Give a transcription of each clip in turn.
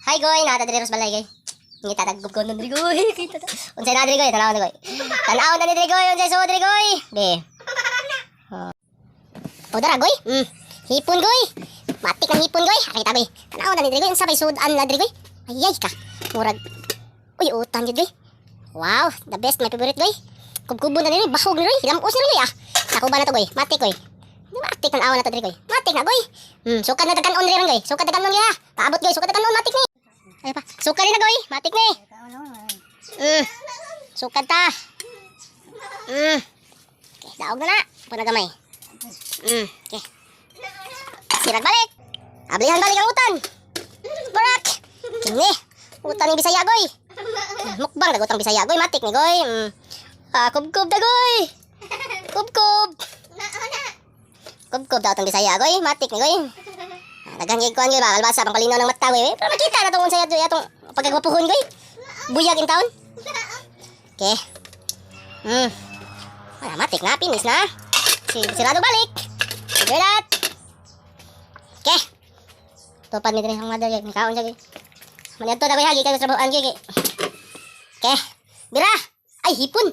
Hi goy, naa ta diri sa balay goy. Ngita tag gubgon diri goy. Kita ta. Unsay na diri goy, tan-aw na goy. Tan-aw na diri goy, unsay suod diri goy. Be. Oh. O dara goy. Hipon goy. Matik ang hipon goy. Kita goy. Tan-aw na diri goy, unsa may suodan na diri goy? Ay ay ka. Murag. Uy, utan jud goy. Wow, the best, my favorite goy. Kubkubon na diri, bahog ni goy. Hilamos ni goy ah. Nakuba na to goy. Matik goy. Matik tan-aw na to diri goy. Matik na goy. Sukad na tag-kanon diri goy. Sukad tag-kanon goy ah. Paabot goy, sukad tag-kanon, matik ni. Ay pa. Sukad na goy, matik ni. Sukad ta. Okay, daog na na. Puna gamay. Okay. Sirag balik. Ablihan balik ang utan. Barak. Kini. Utan ni Bisaya goy. Mukbang dagutang Bisaya goy, matik ni goy. Ah, kubkub da goy. Kubkub. Kubkub daw tong Bisaya goy, matik ni goy. Ah, daghan gyud kuan goy ba, kalbasa pang palinaw ng mata goy. Pero makita na tong unsay ato atong pagkagwapuhon goy. Buyag in town. Okay. Wala, matik na, finish na. Si sirado balik. Roger that. Okay. Tupad mi diri ang mother gyud. Kaon siya gyud. Maniadto na koy hagi kay sa trabahoan gyud. Okay. Bira. Ay, hipon.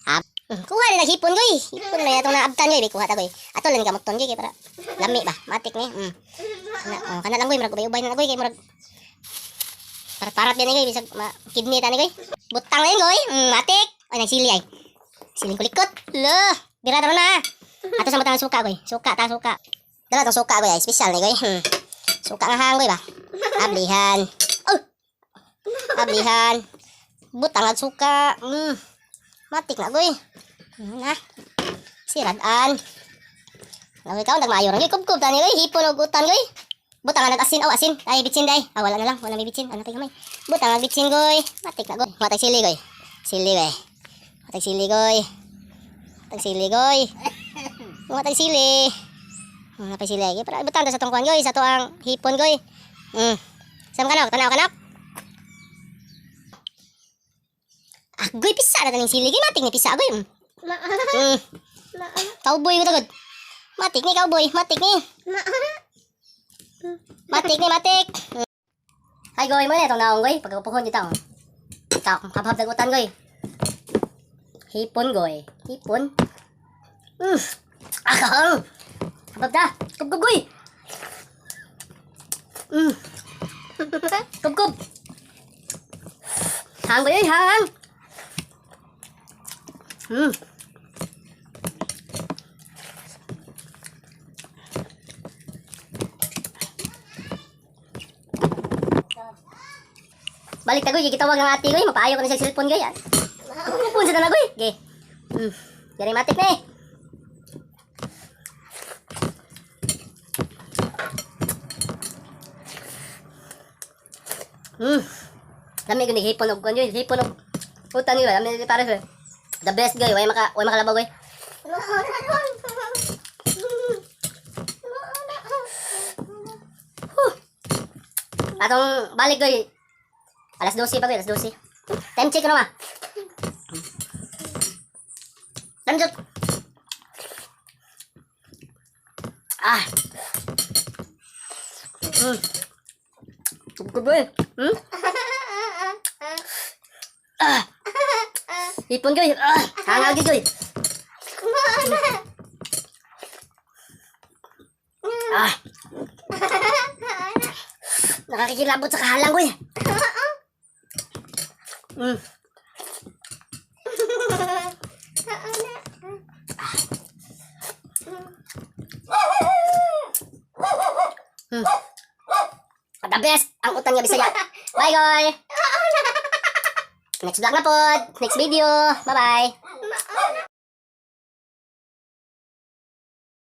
Ah, kuha ni hipon goy. Hipon na atong naabtan goy, kuha ta goy. Ato lang gamot ton goy kay para lami ba. Matik ni. Kana, oh, kana lang goy, murag ubay-ubay na goy kay murag parat-parat din goy bisag ma kidney ta ni goy. Butang na yun goy. Matik. Ay, nagsili ay. Siling kulikot. Lo, bira ta na. Ato sa matang suka goy. Suka ta suka. Dala tong suka goy ay special ni goy. Suka nga hang goy ba. Ablihan. Oh. Ablihan. Butang ag suka. Matik na goy. Na. Siradan. Lawi ka nagmaayo ra goy, kubkub tani goy, hipon og utan goy. Butang nga nag-asin, oh asin. Ay bitsin day. Ah, wala na lang, wala may bitsin. Ano kay gamay. Butang nga bitsin goy. Matik na goy. Matag sili goy. Sili goy. Matag sili goy. Matag sili goy. Matag sili. Napay sili ay. Pero butang ta sa tong kuan goy, sa to ang hipon goy. Sam kanok, tanaw kanok. Agoy pisa na taning sili goy, matik ni pisa goy. Cowboy ko tagod. Matik ni cowboy, matik ni. Matik ni matik. Hi goy mo na itong naong goy, pagkapuhon dito. Ikaw, habhab dagutan goy. Hipon goy, hipon. Akang. Habhab ta. Kubkub goy. Kubkub. Hang goy, hang. Balik ta goy, gitawag ng ate goy, mapaayo ko na siya cellphone goy. Pun sa na goy. Ge. Gari matik na eh. Lami gyud hipon og kuan goy, hipon og utan goy, lami gyud pares goy. The best goy, way makalabaw goy. Atong balik goy. Alas 12 pa goy, alas 12. Time check ano ma? Time check. Ah. Kubkub goy. Ah. Hipon goy. Ah, hangag goy. Ah. Nakakikilabot sa kahalang goy. The best ang utan nga Bisaya. Bye goy. Next vlog na pod. Next video. Bye bye.